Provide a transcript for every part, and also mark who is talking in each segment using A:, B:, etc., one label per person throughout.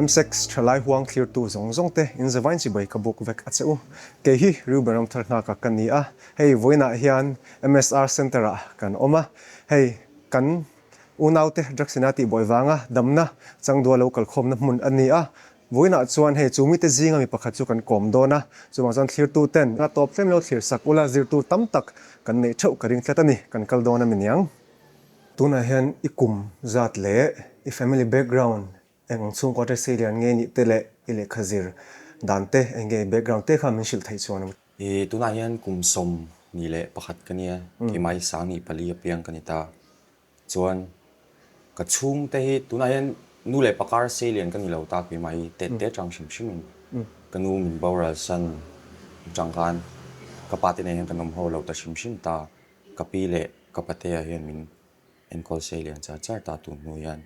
A: MSEX thalai huang thlirtu zawng zawng te in zavain chibai ka buk vek a che u. Kei hi Reuben Ramthar nghaka ka ni a, hei vawiinah hian MSR Centre ah kan awm a, hei kan unaute drugs ina tihbuai vanga damna changdua lo kalkhawmna hmun a ni a, vawiinah chuan hei chu mite zinga mi pakhat chu kan kawm dawn a, chuvang chuan thlirtu ten a tawp tlem lo thlir sak ula zirtur tam tak kan neih theuh ka ring tlat a ni, kan kal dawn a mi niang. Tunah hian i kum zat leh i family background eng ang chhungkua te sei lian nge nih te leh i lehkha zir dan te eng nge i background te kha min hrilh theih chuan a.
B: I tunah hian kum 21 ka nia, keimah hi 24 apiang ka ni ta. Chuan ka chhungte hi tunah hian nu leh pakar sei lian ka ni lo ta keimah hi tet te atang hrim hrimin ka nu min boral san atang khan ka pa te nen hian kan awm ho lo ta hrim hrim ta. Ka pi leh ka patea hian min enkawl sei lian char char ta tun hnu hian.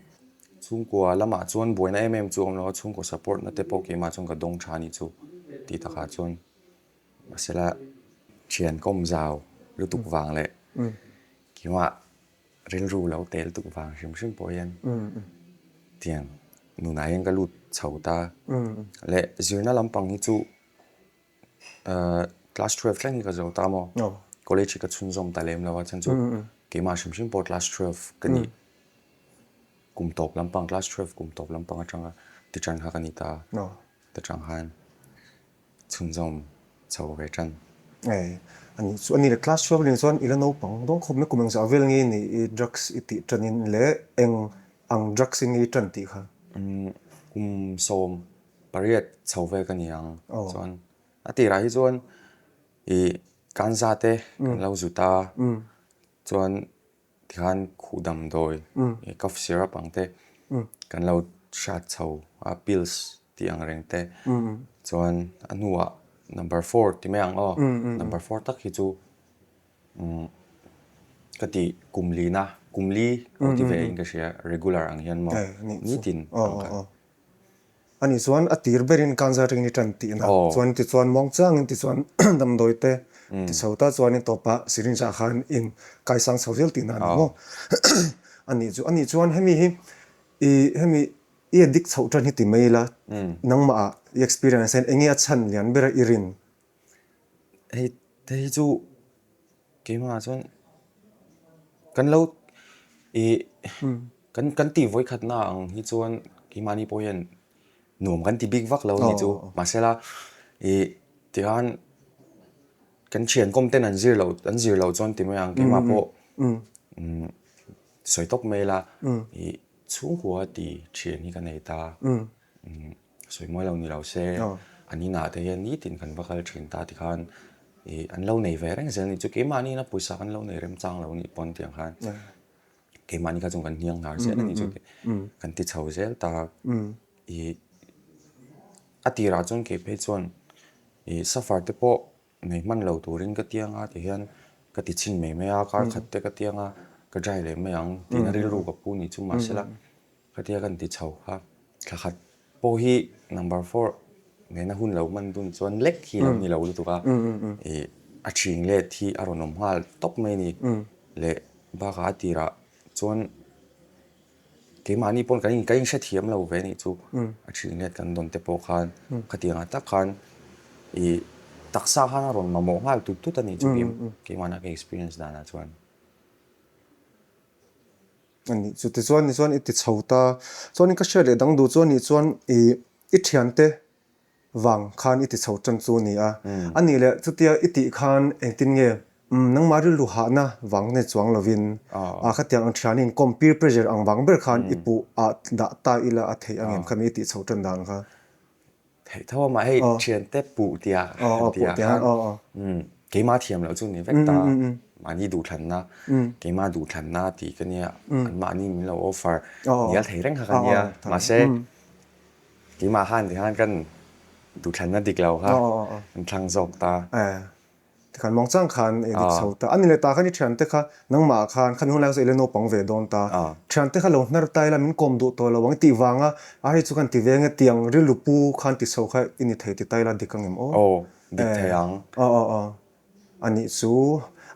B: Chhungkua lamah chuan buaina em em chu a awm lo a, chhungkaw support na te pawh keimah chuan ka dawng tha anih chu tih takah chuan mahsela thian ka awm zau lutuk vang leh keimah rilru lo tel tuk vang hrim hrim pawh hian tiang nunah hian ka lut chho ta leh zirna lampang hi chu Class 12 thleng hi ka zo ta maw? College hi ka chhunzawm ta lem lo a, chhan chu keimah hrim hrim pawh class 12 ka nih kum tawp lampang class 12 kum tawp lampang atanga ti tan kha ka ni ta ta tang khan chhunzawm chho ve tan.
A: Ei, ani chu ani le class 12 nih chuan i la naupang dawn khawp mai kum engzah vel nge ni i drugs i tih tanin leh eng ang drugs in nge i tan tih kha?
B: Kum 18 chho vel ka ni ang chuan a tirah hi chuan ih kanza te kan lo zut a chuan tikhan khuh damdawi ih cough syrup ang te kan lo hrat chho a pills tih ang reng te chuan a hnuah number four ti mai ang aw number four tak hi chu ka ti kum lina kum li ka ti ve in ka hria regular ang hian maw nitin ang kha.
A: Ani chuan a tir berin Kanza ring ni tan tihna chuan tichuan muang changin tichuan damdawi te ti chho ta chuanin tawpah syringe ah khan in kaisang chho zel tihna a ni maw? Ani chu ani chuan hemi hi i hemi i addict chhoh tan hi ti mai ila nangmah ah i experience hian enge a chhan lian bera i rin?
B: Hei te hi chu keimah ah chuan kan lo i Kan kan tih vawikhatna ang hi chuan keimahni pawh hian nuam kan ti bik vak lo a ni chu. Mahsela ih tikhan kan thian kawm ten an zir loh an zir loh chuan ti mai ang keimah pawh sawi tawp mai ila ih chhungkua ti thian hi ka nei ta. Sawi mawi lo ni lo se an inah te hian nitin kan va kal thin ta tikhan ih an lo nei ve reng zel a ni chu. Keimahni ina pawisa kan lo nei remchang lo nih pawn tiang khan. Keimahni kha chuan kan hniang hnar zel a ni chu kan ti chho zel ta ih a tirah chuan kei phei chuan ih suffer te pawh nei hman lo turin ka tiang a tihian ka ti chhin mai mai a kar khat te ka tiang a ka dry leh mai ang tiin rilru ka pu ni chu mahsela khatia kan ti chho kha thla khat Pawh hi number four nena hun lo hman dun chuan lek hi lo ni lo lutuk a, ih a ṭhing let hi a rawn awm nghal tawp mai a ni. Leh bakah a tirah chuan keimahni pawn kan in ka inhrethiam lo ve anih chu a ṭhing let kan dawn te pawh khan khatiangah tak khan ih taksa khan a rawn mamawh nghal tut tut a nih chu keimahna ka experience danah chuan.
A: A nih chu tichuan ni chuan i ti chho ta. Chuanin ka hriat leh dang duh chu a nih chuan i i thiante vang khan i ti chho tan chu a ni a. A nih leh chutia i tih khan engtin nge nangmah rilru hahna vang nei chuang lovin a khatiang ang thian in kawm peer pressure ang vang ber khan i puh ah dah ta ila a theih ang em khami i tih chho tan dan kha.
B: Theih tho a mah hei thiante puh tia han ti ah khan keimah thiam loh chu ni vek ta mahni duhthlanna keimah duhthlanna tih ka nia an mahni min lo offer nial thei reng kha ka nia mahse keimah khan ti khan kan duhthlanna dik lo kha kan thlang zawk ta.
A: Tikhan muang chang khan i dik chho ta. A ni leh ta khan i thiante kha nangmah khan khami hunlai chu i la naupang ve dawn ta. Thiante kha lo hnar ta ila min kawm duh tawh lo ang tih vanga a hei chu khan ti ve nge tiang rilru pu khan ti chho kha i ni thei ti ta ila dik ang em aw?
B: Aw, dik thei ang.
A: Aw aw aw. A nih chu.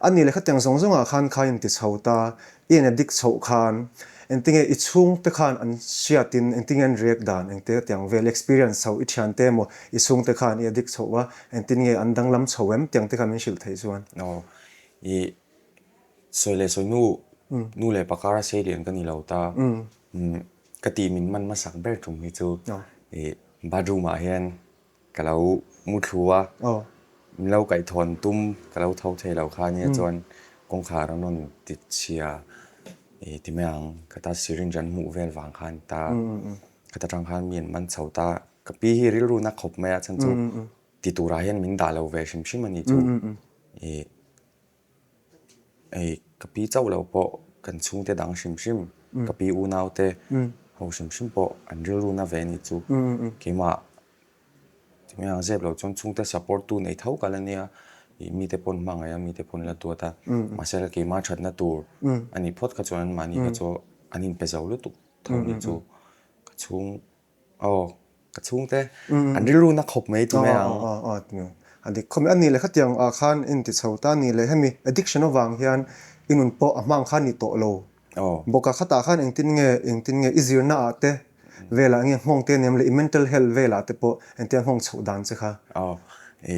A: A ni leh khatiang zawng zawngah khan kha in ti chho ta. I en a dik chhoh khan. Engtinge i chhungte khan an hriatin engtinge an react dan engte tiang vel experience chho i thiante emaw i chhungte khan i addict chhoh a engtin nge an danglam chho em tiang te khan min hrilh theih chuan.
B: Aw i sawi leh sawi nu nu leh pa kara sei lian ka ni lo ta ka tih min man hmasak ber tum hi chu i bathroom ah hian Ka lo muthlu a, min lo kaihthawhn tum ka lo tho thei lo kha nia chuan kawngkhar an rawn ti chhia i ti mai ang, ka ta syringe an hmuh vel vang khan ta ka ta tang khan mi an man chho ta, ka pi hi rilru na khawp mai a chhan chu ti turah hian min dah lo ve hrim hrim a ni chu i Hei ka pi chauh lo pawh kan chhungte dang hrim hrim, ka pi unaute ho hrim hrim pawh an rilru na ve a ni chu. Keimah tinge ang zep lo chuan chhungte support tu nei tho ka la nia, ih mite pawn hmangaih a, mite pawn la duat a, mahse keimah thatna tur a nih phawt kha chuan anmahni kha chu an inpe zo lutuk tho a ni chu. Ka chhung Aw, ka chhungte an rilru na khawp mai ti mai ang.
A: Aw, aw, aw, a dik khawp mai. A nih leh khatiang ah khan in ti chho ta a nih leh hemi addiction avang hian i nun pawh a hmang kha a ni tawh lo.
B: Aw.
A: Bawk a khatah khan engtin nge engtin nge i zirna ah te velah nge nghawng te aniam leh i mental health velah te pawh engtia nghawng chhoh dan che kha.
B: Aw, i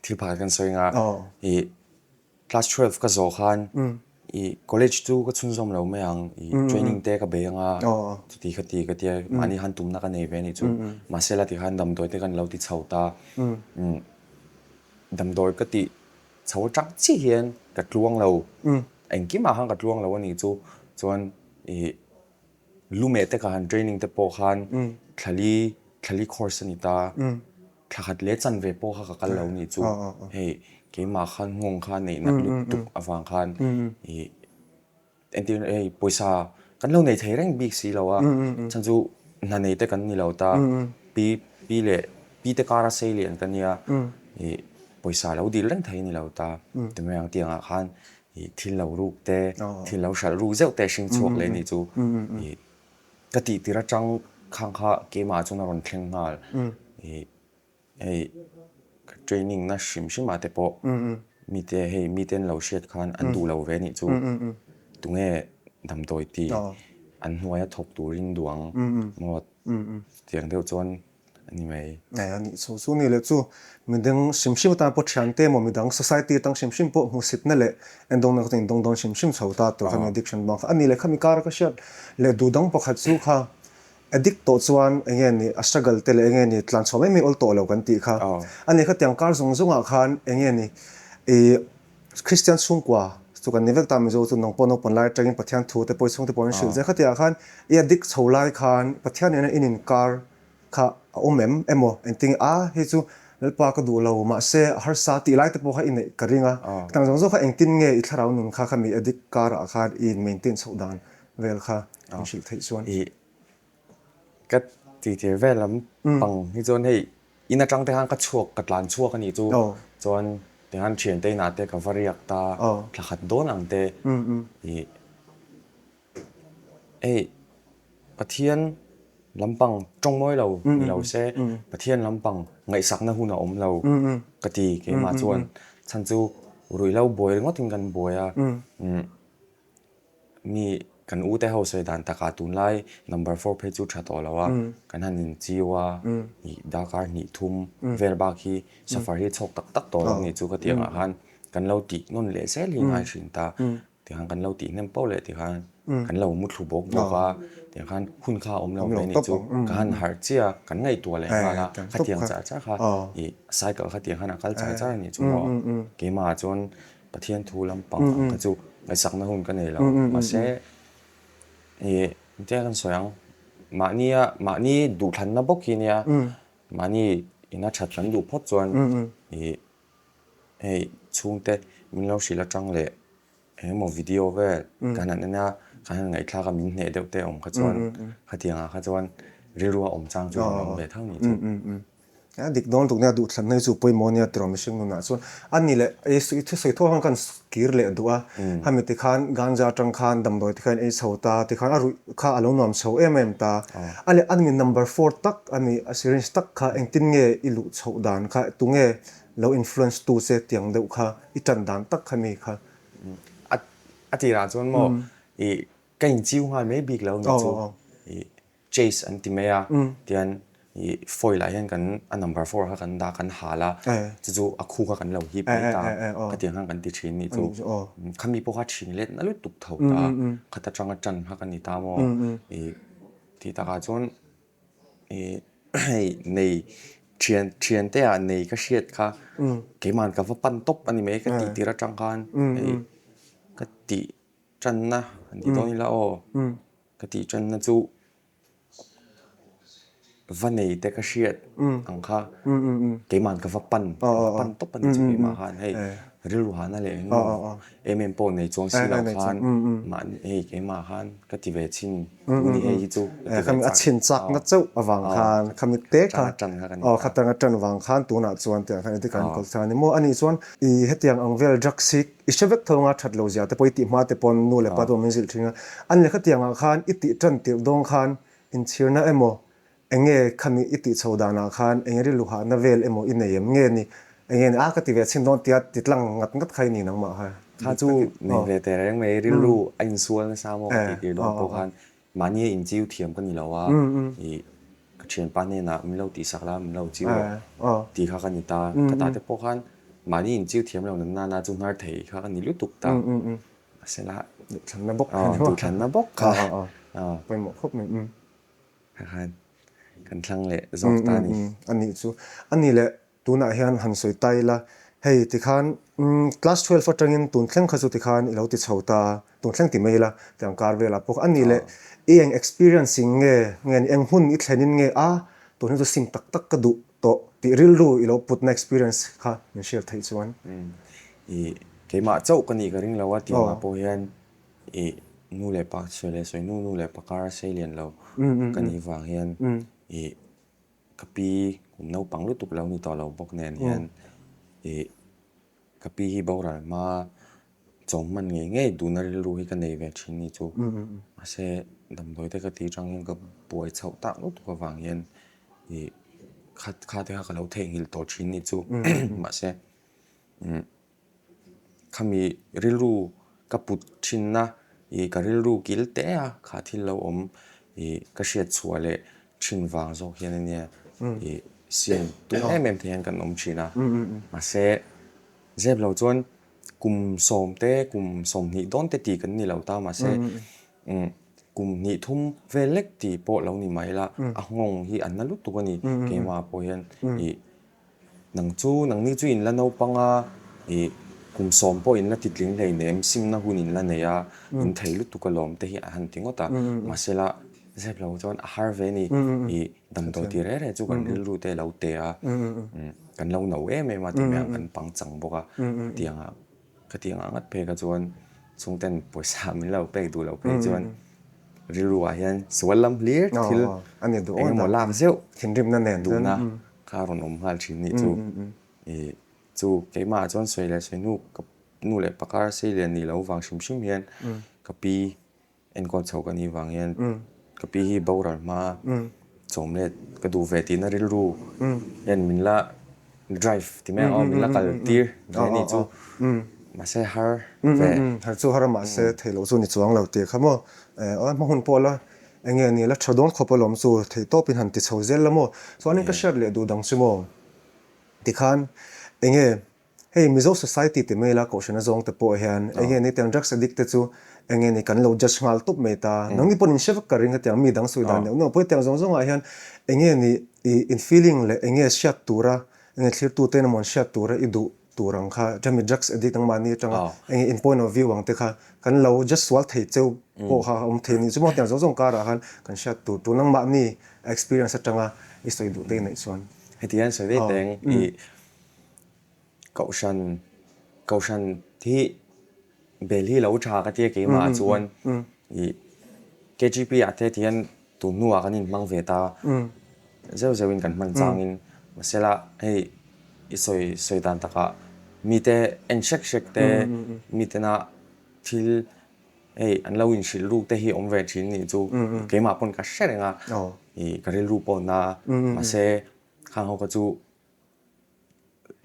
B: thil pakhat kan sawi anga i Class 12 ka zawh khan i college chu ka chhunzawm lo mai ang, i training te ka bei anga chuti kha ti ka tia mahni han tumna ka nei ve anih chu. Mahse la ti khan damdawi te kan lo ti chho ta, damdawi ka tih chho atang chiah hian ka tluang lo, engkimah khan ka tluang lo anih chu chuan i Lumeh te ka han training te pawh khan thlali thlali course a ni ta, thla khat leh chanve pawh kha ka kal lo nih chu hei keimah khan nghawng kha neih nat lutuk avang khan ih entir hei pawisa kan lo nei thei reng bik si lo a, chhan chu hna nei te kan ni lo ta, pi pi leh pi te kara sei lian ka nia ih pawisa lo dil reng thei a ni lo ta, ti mai ang tiangah khan Ih thil lo ruk te, thil lo hralh ruk zeuh te hring chhuak leh nih chu ih ka tih tir atang khang kha keimah chuan a rawn thleng nghal. Ih hei ka training na hrim hrim ah te pawh mite hei mite an lo hriat khan an duh lo ve nih chu tunge damdawi ti an hnuaia thawk turin duh ang maw tiang deuh chuan a ni mai.
A: A nih chu chu ni leh chu midang hrim hrim atan pawh thiante emaw midang society atang hrim hrim pawh hmuhsitna leh endawngna kha chu indawng dawn hrim hrim chho ta tur khami addiction bang kha a ni leh khami kara ka hriat leh duh dang pakhat chu kha addict tawh chuan enge ni a struggle te leh enge ni tlan chhuah mai mai awl tawh lo kan tih kha a ni kha tiang kar zawng zawngah khan enge ni ih Christian chhungkua chu kan ni vek ta Mizo chu nang pawh naupang lai atangin Pathian thu te pawh i chhungte pawh an hrilh zel khatiah khan i addict chho lai khan Pathian nena in inkar kha a awm em emaw engtin a hei chu Lalpa ka duh lo mahse a harsa tih lai te pawh kha i neih ka ring a tang zawng zawng kha engtin nge i thlarau nun kha khami addict karah khan i in maintain chhoh dan vel kha in hrilh theih chuan.
B: I ka tihtir vel lam pang hi chuan hei in atang te khan ka chhuak ka tlan chhuak a nih chu chuan tikhan thiante inah te ka va riak ta thla khat dawn ang te i Hei, Pathian lampang tawng mawi lo ni lo se, Pathian lampang ngaihsakna hun a awm lo ka ti keimah chuan. Chhan chu ruihhlo buai ringawtin kan buai a, mi kan ute ho sawi dan takah tunlai number four phei chu tha tawh lo a, kan han inchiu a, darkar hnih thum vel bak hi safar hi chhawk tak tak tawh lo ni chu ka tih angah khan kan lo tih nawn leh zel hi ngai thin ta. Tikhan kan lo tih hnem poh leh tikhan kan lo mu thlu bawk bawk a, tiang khan hun kha a awm lo ve anih chu ka han harh chiah a, kan ngaihtuah leh nghal a, khatiang char char kha ih cycle kha tiang khan a kal char char anih chu maw keimah ah chuan Pathian thu lampang ang kha chu ngaihsakna hun ka nei lo mahse ih engtin kan sawi ang mahnia mahni duhthlanna bawk hi nia mahni ina that kan duh phawt chuan ih Hei chhungte min lo hrilh atang leh engemaw video vel kan han en a, kan han ngaihthlak a min hneh deuh te awm kha chuan khatiang ah kha chuan rilru a awm chang chu a awm ve tho ni chu.
A: A dik dawn tuk nia duhthlanna hi chu pawimawh nia tiraw mihring nunah chuan a ni leh ei i thusawi thaw khan kan kir leh duh a, hemi tikhan ganja atang khan damdawi te khan ei chho ta tikhan a ruih kha a lo nuam chho em em ta a leh a ni number four tak a ni a syringe tak kha engtin nge i luh chhoh dan kha tunge Lo influence tu che tiang deuh kha i tan dan tak kha mi kha.
B: A tirah chuan maw i Ka inchiu nghal mai bik lo ni chu ih chase an ti mai a tihian ih foil ah hian kan a number four kha kan dah kan hal a chu chu a khu kha kan lo hip mai ta khatiang khan kan ti thin ni chu khami pawh kha thin let na lutuk tho ta khat atanga tan kha ka ni ta maw ih tih takah chuan ih hei nei thian thian te ah nei ka hriat kha keimah ka va pan tawp a ni mai ka tih tir atang khan ih ka tih. Ṭanna an ti dawn ila aw. Ka tih ṭanna chu va nei te ka hriat ang kha keima'n ka va pan, ka va pan tawp a ni chu keimah khan hei rilru hahna leh eng emaw em em pawh nei chuang si lo khan mahni hei keimah khan ka ti ve chhin tu ni hei hi chu ka ti ve chak.
A: A chhin chakna chauh avang khan khami te kha aw khatanga ṭan vang khan tunah chuan tiang khan engtin kan kal thang a ni maw? Anih chuan i hetiang ang vel drugs hi I hre vek tho anga that lo zia te pawh i tih hma te pawn nu leh pa te pawh min zilh thin a. An lehkha tiangah khan i tih tan tirh dawng khan inchhirna emaw enge khami i tih chho danah khan enge rilru hahna vel emaw i nei em nge ni enge ni a ka ti ve chhin dawn tia ti tlang ngat ngat kha i ni nangmah kha.
B: Kha chu nei ve teh reng mai rilru a insual nasa maw ka tih tir dawn pawh khan Mahni a inchiu thiam ka ni lo a, ih ka thianpa hnenah min lo tihsak la, min lo chiu rawh tih kha ka ni ta. Ka tate pawh khan mahni inchiu thiam lo nan nana chu hnar thei kha ka ni lutuk ta. Mahsela
A: Duhthlanna bawk
B: kha ni maw? Duhthlanna bawk kha.
A: Pawimawh khawp mai.
B: Kha khan kan thlang leh zawk ta a ni.
A: A nih chu. A nih leh Tunah hian han sawi ta ila, hei tikhan class 12 atangin tun thleng kha chu tikhan i lo ti chho ta, tun thleng ti mai ila tiang kar velah pawh a nih leh i eng experience in nge, nge ni eng hun i thlenin nge a tun hi chu sim tak tak ka duh tawh tih rilru i lo putna experience kha min share theih chuan.
B: I keimah chauh ka nih ka ring lo a tihmah pawh hian i nu leh pa sawi leh sawi nu nu leh pa kar a sei lian lo ka nih vang hian i Ka pi kum naupang lutuk lo ni tawh lo bawk nen hian ih ka pi hi boral hma chawm hman ngei ngei duhna rilru hi ka nei ve thin ni chu. Mahse damdawi te ka tih atang hian ka buai chhoh tak lutuk avang hian ih kha kha te kha ka lo theihnghilh tawh thin ni chu. Mahse umm. Khami rilru ka put thinna ih ka rilru kil teh a kha thil lo awm ih ka hriat chhuah leh thin vang zawk hian ania ih siam tum em em te hian kan awm thin a mahse zep lo chuan kum sawm te kum sawmhnih dawn te tih kan ni lo ta mahse umm kum hnih thum vel lek tih pawh lo ni mai la a nghawng hi a na lutuk a ni keimah pawh hian ih. Nang chu, nangni chu in la naupang a, ih, kum sawm pawh in la titling hleinem, simna hun in la nei a, in thei lutuk alawm te hi a han ti ngawt a. Mahsela, zep lo chuan a har ve ni, ih, damdawi ti reh reh chu kan rilru te a lo te a, kan lo no em em a ti mai ang, kan pangchang bawk a, khatiangah, khatiangah ngat phei kha chuan chhungten pawisa min lo pek duh loh phei chuan rilru ah hian sual lam hlir thil engemaw lak zeuh duhna. Kha rawn awm nghal thin nih chu ih chu keimah chuan sawi leh sawi hnu ka nu leh pakar sei lian nih loh vang hrim hrim hian ka pi enkawl chho ka nih vang hian ka pi hi boral hma chawm let ka duh ve tihna rilru hian min la drive ti mai ang aw min la kal tir ve nih chu mahse har ve.
A: Har chu har a mahse theih loh chu ni chuang lo tih kha maw hma hun pawh la Enge ni la tha dawn khawp alawm chu theih tawp in han ti chho zel la maw? Chuanin ka hriat leh duh dang chu maw? Tikhan enge hei Mizo society ti mai la kohhran azawng te pawh hian enge ni tiang drugs addict te chu enge ni kan lo judge nghal tawp mai ta. Nangni pawhin in hre vek ka ring hetiang mi dang sawi dan neuh neuh pawh hetiang zawng zawng ah hian enge ni i in feeling leh enge hriat tura enge thlirtu te emaw an hriat tura i duh tur ang kha chami drugs addict ang mahni atanga enge in point of view ang te kha kan lo just sual thei cheu pawh kha a awm thei a ni. Chumang tiang zawng zawng karah khan kan hriat tur tur nang mahni experience atanga i sawi duh te i neih chuan.
B: Heti hian sawi daih teng i kohhran kohhran hi bel hi lo tha ka tia keimah chuan i KGP ah te ti hian Tun hnuah kan inhmang ve ta zeuh zeuhin kan hman changin mahsela hei i sawi sawi dan takah mite en hrek hrek te mitena thil hei an lo inhrilh ruk te hi awm ve thin nih chu keimah pawn ka hre reng a ih ka rilru pawh na mahse khang ho kha chu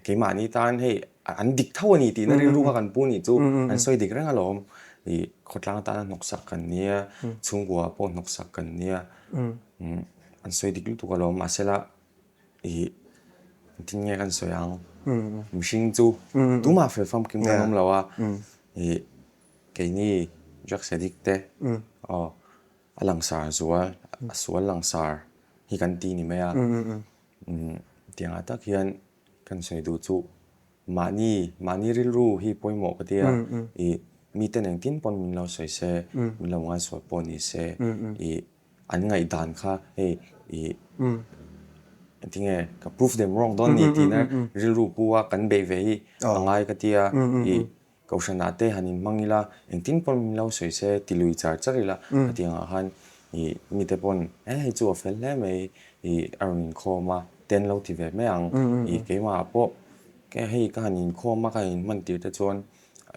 B: Keimahni tan hei an dik tho a ni tihna rilru kha kan pu nih chu an sawi dik reng alawm. Ih khawtlang tana hnawksak kan nia, chhungkua pawh hnawksak kan nia. An sawi dik lutuk alawm mahsela ih engtin nge kan sawi ang? Mihring chu tumah fel famkim kan awm lo a, ih keini drugs addict te aw a langsar zual a sual langsar hi kan ti ni mai a. Tiangah tak hian kan sawi duh chu mahni mahni rilru hi pawimawh ka ti a, ih miten engtin pawn min lo sawi se, min lo ngaisual pawh ni se, ih an ngaihdan kha hei ih engtinge ka prove them wrong dawn ni tihna rilru pu a kan beih ve hi a ngai ka ti a, ih Kohhranah te han inhmang ila, engtin pawn min lo sawi se ti lui char char ila, khatiang ah khan ih mite pawn e hei chu a fel hle mai ih a rawn inkhawm a, te an lo ti ve mai ang. Ih keimah ah pawh hei ka han inkhawm a, ka han inhman tir te chuan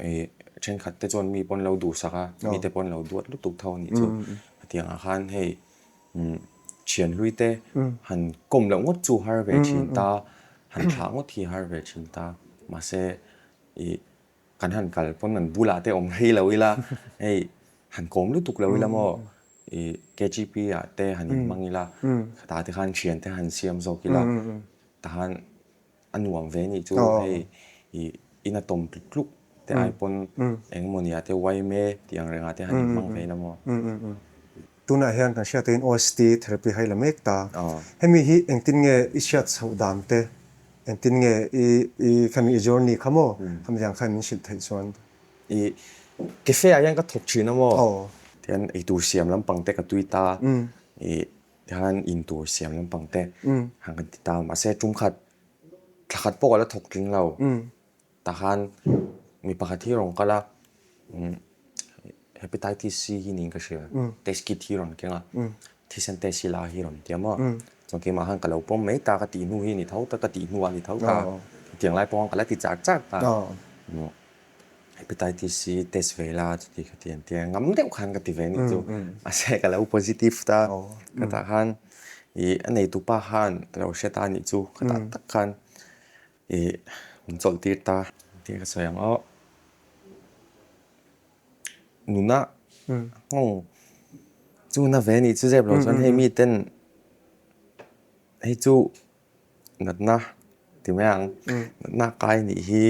B: ih thenkhat te chuan mi pawn lo duhsak a, mite pawn lo duat lutuk tho a nih chu. Khatiang ah khan hei thian hlui te han kawm loh ngawt chu har ve thin ta, han thlah ngawt hi har ve thin ta, mahse Ih, kan han kal pawn an bulah te awm rei lo ila, hei han kawm lutuk lo ila maw, ih KGP ah te han inhmang ila, khatah te khan thian te han siam zawk ila, tahan a nuam ve nih chu hei ih in a tawm tluk tluk te ai pawn eng emaw nia te yma tih ang rengah te han inhmang ve ila maw.
A: Tunah hian kan hriat in OST therapy hai la mek ta. Hemi hi engtin nge i hriat chhoh dan te Engtin nge i i khami i journey kha maw? Khami dang khan min hrilh theih chuan.
B: I cafe ah hian ka thawk thin a maw? Tihian eitur siam lampang te ka tui ta, i tihian in tur siam lampang te han kan ti ta. Mahse tum khat thla khat pawh ka la thawk tling lo. Tah khan mi pakhat hi rawn kal a, Hepatitis C hi niin ka hria, test kit hi rawn keng a, thisen test hi la hi rawn ti a maw? Chuan keimah khan ka lo pawm mai ta, ka tih hnu hi ni tho ta, ka tih hnuah ni tho ta, hetiang lai pawh khan ka la ti char char ta. Hepatitis C test ve la chuti kha ti an ti a, ngam deuh khan ka ti ve anih chu, mahse ka lo positive ta, ka tah khan ih a neitupa khan ka lo hre ta anih chu, ka tah tak khan Ih, min chawlh tir ta tih ka sawi ang aw. Nuna nghawng chu na ve nih chu zep lo chuan hei mi ten hei chu natna ti mai ang, natna kai nih hi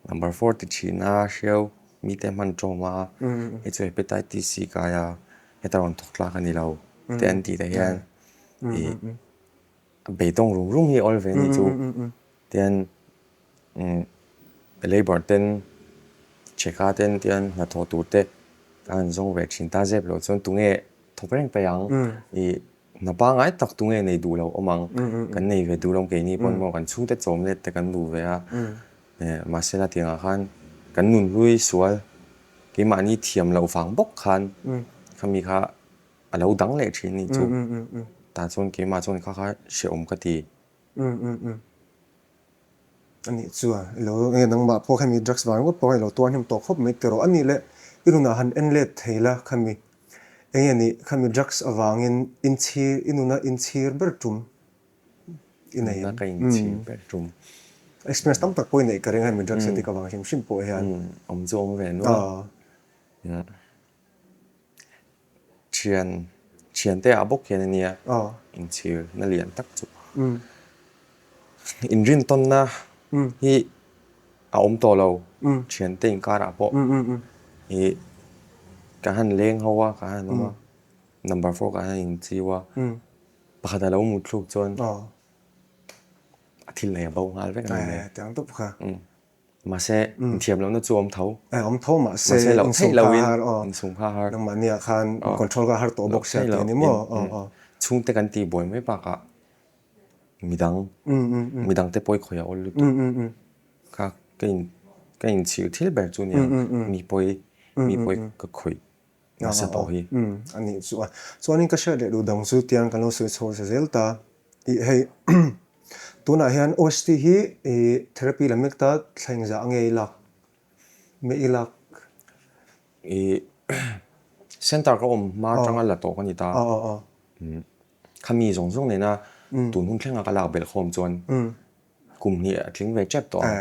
B: number four ti thin a hriau mi te hman tawm a, hei chu hepatitis C kai a heta rawn thawk tlak a ni lo te an tih te hian ih. Beidawng rum rum hi awl ve anih chu tian labour ten chheka ten tian hnathawh tur te an han zawng ve thin ta zep loh chuan tunge thawk reng paih ang ih hna pangngai tak tunge nei duh lo awm ang kan nei ve duh lo keini pawn maw kan chhungte chawm let te kan duh ve a mahse la tiangah khan kan nunhlui sual keimahni thiam loh vang bawk khan khami kha A lo dang leh thin nih chu. Tah chuan keimah chuan kha kha hrehawm ka ti.
A: A nih chuan i lo nge nangmah pawh khami drugs vang ringawt pawh i lo tuar hnem tawh khawp mai tiraw. A nih leh i nunah han en let thei la khami enge nih khami drugs avangin inchhir i nuna inchhir ber tum i nei em?
B: Nuna ka inchhir ber tum.
A: Experience tam tak pawh i neih ka ring a hemi drugs addict avang hrim hrim pawh hian.
B: Awm chu awm ve nual. Thian, thiante ah bawk hian a nia inchhirna lian tak chu. Inrintawnna hi a awm tawh lo thiante inkarah pawh ih ka han leng ho a, ka han awm a, number four ka han inchiu a, pakhat a lo mut thluk chuan a thil nei a bo nghal vek a ni mai. Mahse, inthiam lohna chu awm tho.
A: Eh, awm tho mahse,
B: Mahse loh theih
A: insum kha
B: loin
A: har aw.
B: Insum kha har.
A: Nangmahniah khan control kha har tawh bawk sia tih a ni maw? Aw, aw.
B: Chhungte kan tih buai mai bakah midang, midangte pawi khawih a awl lutuk. Kha ka in, ka inchhir thil ber chu nia, mi pawi, mi pawi ka khawih nasa tawh hi.
A: A nih chu a. Chuanin ka hriat leh duh dang chu tiang kan lo sawi chho za zel ta. Ih hei tunah hian OST hi ih therapy lam mek ta thleng zah nge i lak? Me i lak?
B: Ih center ka awm hma atanga la tawh ka ni ta. Khami zawng zawng nena tun hun thlenga ka lak belh khawm chuan kum hnih a tling ve tep tawh ang.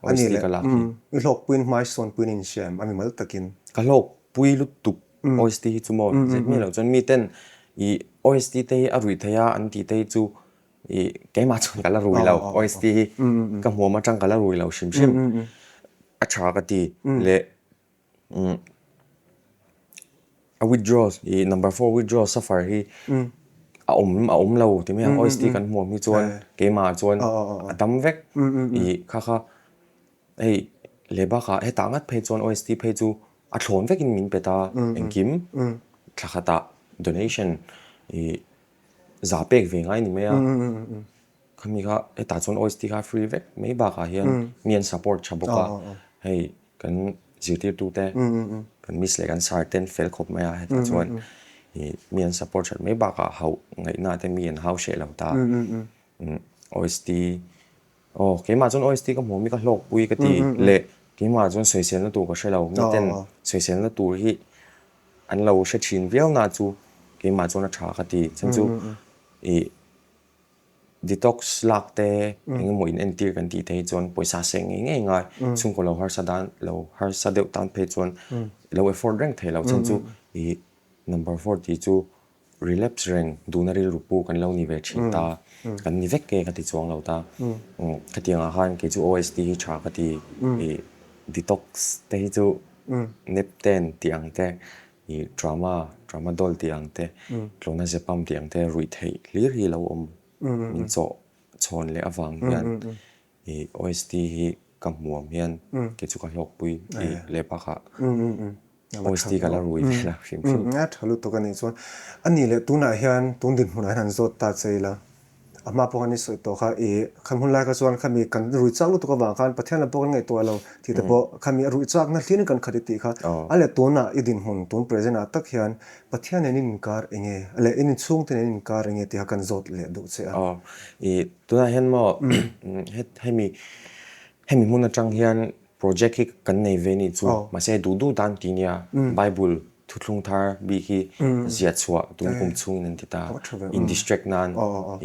A: Ani
B: OST
A: leh
B: ka lak hi.
A: I hlawkpuiin hmai sawnpuiin in hria em? A mimal takin.
B: Ka hlawkpui lutuk OST hi chu maw zet miah loh chuan miten i OST te hi a ruih theih a an tih te hi chu i keimah chuan ka la rui lo OST hi ka hmuam atang ka la rui lo hrim hrim a tha ka ti leh A withdraw i number four withdraw suffer hi a awm a awm lo ti mai ang OST kan hmuam hi chuan keimah ah chuan a dam vek i kha kha hei leh bakah hetah ngat phei chuan OST phei chu a thlawn vekin min pe ta engkim thla khatah donation i za pek ve ngai ni mai a. Khami kha hetah chuan OST kha free vek mai bakah hian mi an support tha bawk a, hei kan zirtirtute kan miss leh kan sir ten fel khawp mai a hetah chuan ih mi an support that mai bakah hauh ngaihna te mi an hau hreh lo ta. OST aw keimah chuan OST ka hmuh ami ka hlawkpui ka ti leh keimah chuan sawiselna tur ka hre lo miten sawiselna tur hi an lo hre thin viau na chu keimah chuan a tha ka ti chhan chu ih Detox lak te eng emaw in entir kan tih te hi chuan pawisa seng ngei ngei ngai chhungkaw lo harsa dan lo harsa deuh tan phei chuan lo effort reng thei lo chhan chu ih number four tih chu relapse reng duhna rilru pu kan lo ni ve thin ta kan ni vek e ka ti chuang lo ta khatiang ah khan kei chu OST hi tha ka ti ih detox te hi chu nepten tih ang te Ih drama, drama doll tih ang te, tlawhna zepam tih ang te ruih theih hlir hi lo awm min chawh chhawn leh avang hian ih OST hi ka hmuam hian kei chu ka hlawkpui ih leh bakah OST ka la rui ve la hrim hrim.
A: A tha lutuk a nih chuan a nih leh tunah hian tun dinhmunah hian han zawt ta che ila. A hma pawh khan i sawi tawh kha i kha hmun lai kha chuan khami kan rui chak lutuk avang khan Pathian lam pawh kan ngaihtuah lo tih te pawh khami a ruih chakna hlirin kan khat i tih kha a leh tunah i dinhmun tun present ah tak hian Pathian nen in inkar eng nge leh in inchhungte nen in inkar eng nge tih kha kan zawt leh duh che a.
B: Aw i tunah hian maw hemi hemi hmun atang hian Project hi kan nei ve nih chu mahse duh duh dan ti nia Bible thuthlung thar bik hi ziah chhuah tun kum chhungin an ti ta in distract nan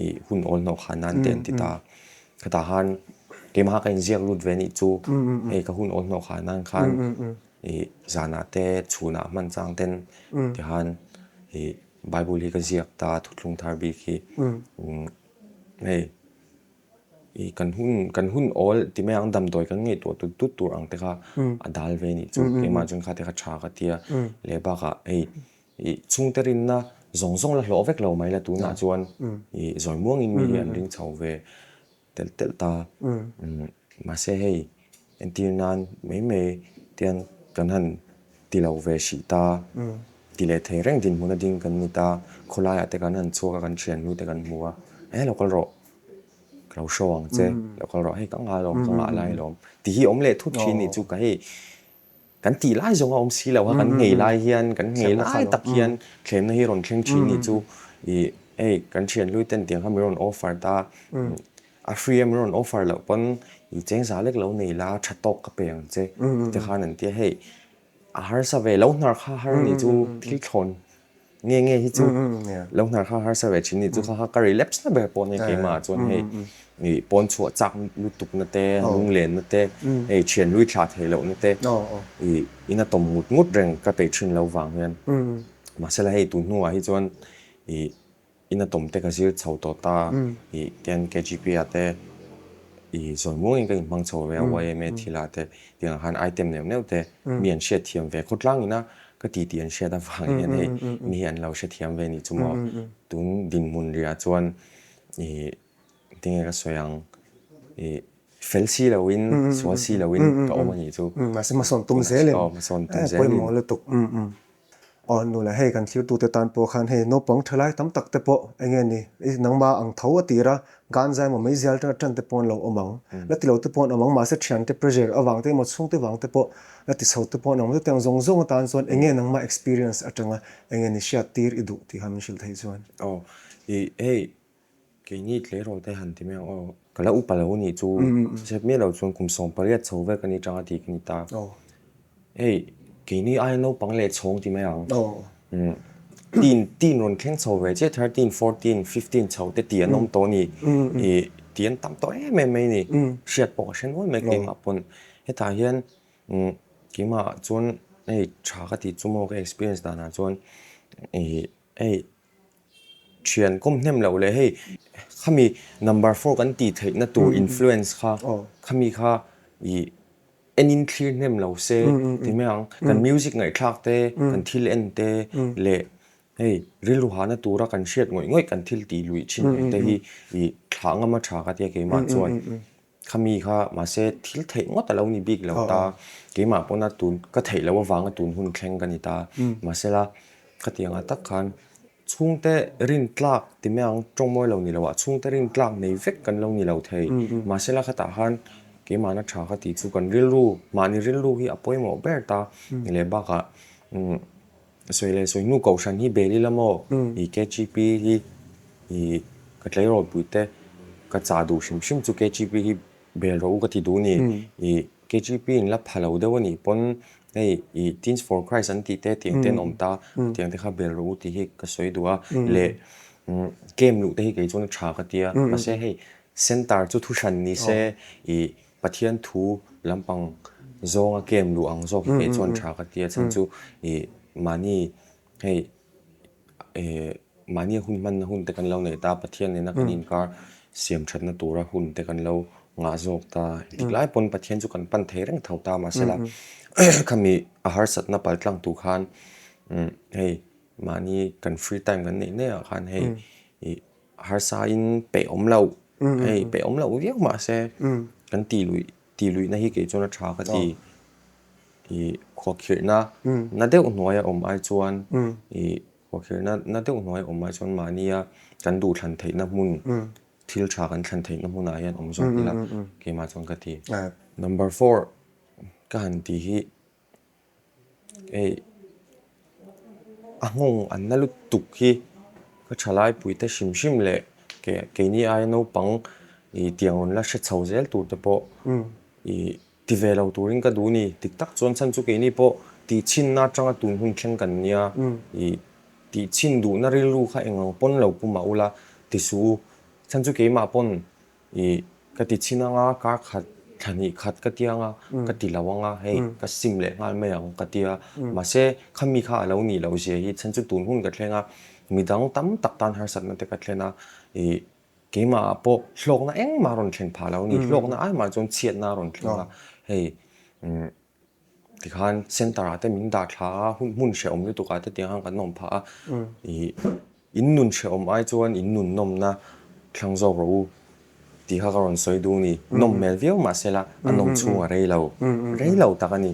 B: i hun awl hnawh khan nan te an ti ta khatah khan keimah ka inziak lut ve nih chu hei ka hun awl hnawh khan nan khan i zanah te chhunah hman chang ten tikhan i Bible hi ka ziak ta thuthlung thar bik hi hei. I kan hun kan hun awl ti mai ang damdawi kan ngaihtuah tut tut tur ang te kha a dal ve nih chu keimah chuan kha te kha tha ka tia leh bakah hei ih chhungte rinna zawng zawng la hlawh vek lo mai la tunah chuan ih zawi muangin mi hi an ring chho ve telh telh ta mahse hei Entir nan mai mai tian kan han ti lo ve hrih ta, ti leh thei reng dinhmun a ding kan ni ta, khawlaiah te kan han chhuak a, kan thiannu te kan hmu a, e lo kal rawh, ka lo show ang che, lo kal rawh, hei ka nghah alawm, ka nghah lai alawm tih hi awm leh thut thin nih chu ka hei kan tih lai zawng a awm si lo a, kan nghei lai hian, kan nghei lai tak hian thlemna hi rawn thleng thin nih chu ih hei kan thianhlui ten tiang kha min rawn offer ta, A free a min rawn offer loh pawn i cheng za lek lo nei la tha tawk ka pe ang che ti khan an ti a, hei a harsa ve lo hnar kha har ni chu thil thlawn nge nge hi chu lo hnar kha harsa ve thin ni chu kha kha ka relapse na ber pawh nia keimah ah chuan hei i pawn chhuah chak lutuk na te lunglen na te hei thian hlui thlah theih loh na te i in a tawm ngut ngut reng ka peih thin lo vang hian mahsela hei tun hnuah hi chuan i Ina tawm te ka zir chho tawh ta ih tian KGP ah te ih zawi muangin ka inhmang chho ve a YMA thil ah te tiang ah khan item neuh neuh te mi an hriatthiam ve khawtlang ina ka ti tih an hriat avang hian hei mi hi an lo hrethiam ve nih chu maw tun dinhmun riah chuan ih tinge ka sawi ang ih fel si loin sual si loin ka awm a nih chu.
A: Mahse hmasawn tum zelin pawimawh lutuk. Aw nu leh hei kan thirtute tan pawh khan hei naupang thalai tam tak te pawh eng nge ni i nangmah ang tho a tir a, ganza emaw meizial atanga tan te pawh an lo awm ang, la ti lo te pawh an awm ang mahse thiante pressure avang te emaw chhungte vang te pawh la ti chho te pawh an awm ang chutiang zawng zawng atan chuan eng nge nangmah experience atanga eng nge ni hriat tir i duh tih kha min hrilh theih chuan.
B: Aw i hei Keini tleirawl te han ti mai ang aw. Ka la upa lo nih chu zep miah lo chuan kum 18 chho vek a ni tanga tih ka ni ta. Hei keini aia naupang leh chhawng ti mai ang. Teen teen rawn thleng chho ve chiah 13, 14, 15 chho te tih an awm tawh a ni. Ih. ti an tam tawh em em mai a ni. Hriat pawh ka hre nual mai keimah pawn. Hetah hian keimah chuan hei tha ka tih chu maw ka experience danah chuan ih hei thian kawm hnem loh leh hei khami number four kan tih theihna tur influence kha khami kha ih enin thlir hnem lo se ti mai ang. Kan music ngaihthlak te, kan thil en te leh hei rilru hahna tura kan hriat ngawih ngawih kan thil tih luih thin ang te hi ih thlah ngam a tha ka tia keimah chuan khami kha mahse thil theih ngawt a lo ni bik lo ta. Keimah pawna tun ka theih loh avanga tun hun thleng ka ni ta. Mahsela khatiang ah tak khan Chhungte rin tlak ti mai ang, tawng mawi lo ni lo ah chhungte rin tlak nei vek kan lo ni lo thei. Mahsela khatah khan keimahna tha ka tih chu kan rilru, mahni rilru hi a pawimawh ber ta leh bakah sawi leh sawi hnu kohhran hi bel ila maw i KGP hi i ka tleirawl te ka chah duh hrim hrim chu KGP hi bel rawh u ka ti duh ni. I KGP in la pha lo deuh a nih pawn hei i Teens for Christ an tih te tiang te an awm ta tiang te kha bel rawh u tih hi ka sawi duh a leh camp luh te hi kei chuan a tha ka tia mahse hei center chu thu hran ni se i Pathian thu lampang zawnga camp luh ang zawk hi kei chuan tha ka tia chhan chu i mahni hei Mahni hun hmanna hun te kan lo nei ta, Pathian nena kan inkar siam thatna tura hun te kan lo ngah zawk ta. Engtik lai pawn Pathian chu kan pan thei reng tho ta mahsela khami a harsatna pal tlang tur khan hei mahni kan free time kan neih neih ah khan hei ih harsa in peih awm loh hei peih awm loh viau mahse kan tih luih tih luihna hi kei chuan a tha ka ti. Ih khuakhirhna na deuh hnuaia awm ai chuan ih khuakhirhna na deuh hnuaia awm ai chuan mahnia kan duh thlan theihna hmun thil tha kan thlan theihna hmunah hian awm zawk ila keimah chuan ka ti. Number four ka han tih hi hei a nghawng an na lutuk hi ka thalai puite hrim hrim leh keini aia naupang ih tiang rawn la hre chho zel tur te pawh ih Ti ve lo turin ka duh ni. Dik tak chuan chhan chu keini pawh tihchhinna atanga tun hun thleng kan nia. Ih, tihchhin duhna rilru kha eng ang pawn lo pu mah ula ti suh u. Chhan chu keimah pawn ih ka ti chhin anga kar khat thla hnih khat ka ti anga ka ti lo anga hei ka sim leh nghal mai ang ka ti a. Mahse khami kha a lo nih loh zia hi chhan chu tun hun ka thleng a, midang tam tak tan harsatna te ka thlen a ih Keimah ah pawh hlawkna engmah a rawn thlen phah lo a ni. Hlawkna ai mah chuan chhiatna a rawn thleng a. Hei tikhan center ah te min dah thla a, hmun hrehawm lutuk ah te tiang khan kan awm phah a. Ih in nun hrehawm ai chuan in nun nawmna thlang zawk rawh u tih kha ka rawn sawi duh a ni. Nawm hmel viau mahsela a nawm chhung a rei lo. Rei lo tak a ni.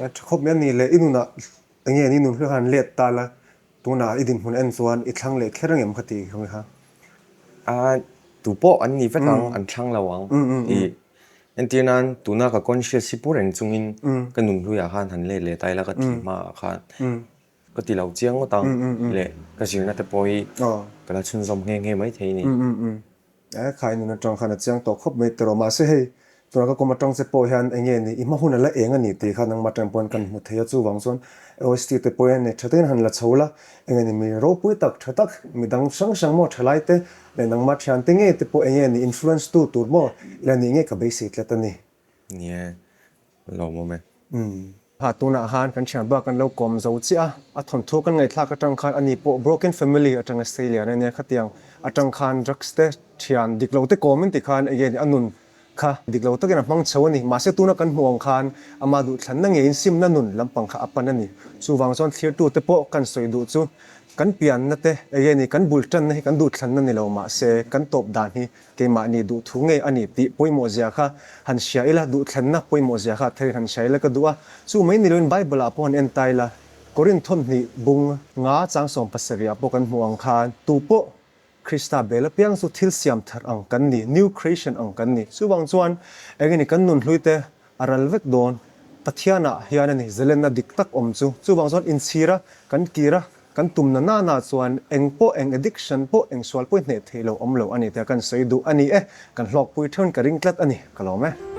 A: A tha khawp mai a ni le. I nunah eng nge ni nun hlu khan let ta la Tunah i dinhmun en chuan i thlang leh kher angem kha tih kha kha?
B: A, tu pawh an ni vek ang, an thlang lo ang. I entir nan tuna ka conscious hi pu reng chungin ka nunhluiah khan han let leh ta ila ka thih hmaah khan ka ti lo chiang ngawt ang leh ka zirna te pawh hi ka la chhunzawm nghe nghe maithei a ni.
A: E khai nun atang khan a chiang tawh khawp mai tiraw mahse hei tuna ka kawm atang che pawh hian eng nge ni i hma hun a la eng a ni tih kha nangmah atang pawhin kan hmu thei a chuvang chuan OST te pawh hian tha takin han la chho la eng nge ni mi ropui tak tha tak midang hrang hrang maw thalai te leh nangmah thian te ngei te pawh eng nge ni influence tu tur maw ila nih ngei ka beisei tlat a ni.
B: Nia Lawmawm e.
A: Umm. Ha tunah khan kan thian bak kan lo kawm zo chiah a, a thawnthu kan ngaihthlak atang khan ani pawh broken family atanga sei lian a nia khatiang atang khan drugs te thian dik lo te kawm in ti khan enge ni a nun kha dik lo takin a hmang chho a ni mahse tuna kan hmuh ang khan ama duhthlanna ngeiin simna nun lampang kha a pan a ni chuvang chuan thlirtu te pawh kan sawi duh chu kan pianna te enge ni kan bul tanna hi kan duhthlanna ni lo mahse kan tawp dan hi Keimahni duhthu ngei a ni tih pawimawh zia kha han hria ila, duhthlenna pawimawh zia kha therin han hria ila ka duh a. Chu mai ni loin Bible ah pawh han en ta ila, Korinth thawmhnih bung nga chang 70 ah pawh kan hmuh ang khan, tupawh Krista bel apiang chu thil siam thar ang kan ni, new creation ang kan ni. Chuvang chuan engini kan nunhlui te a ral vek dawn. Pathianah hian a ni zelenna dik tak awm chu. Chuvang chuan inchhira kan kira kan tumna nana chuan eng pawh eng addiction pawh eng sual pawh i hneh theih lo awm lo a ni tia kan sawi duh a ni e. Kan hlawkpui theuhin ka ring tlat a ni. Ka lawm e.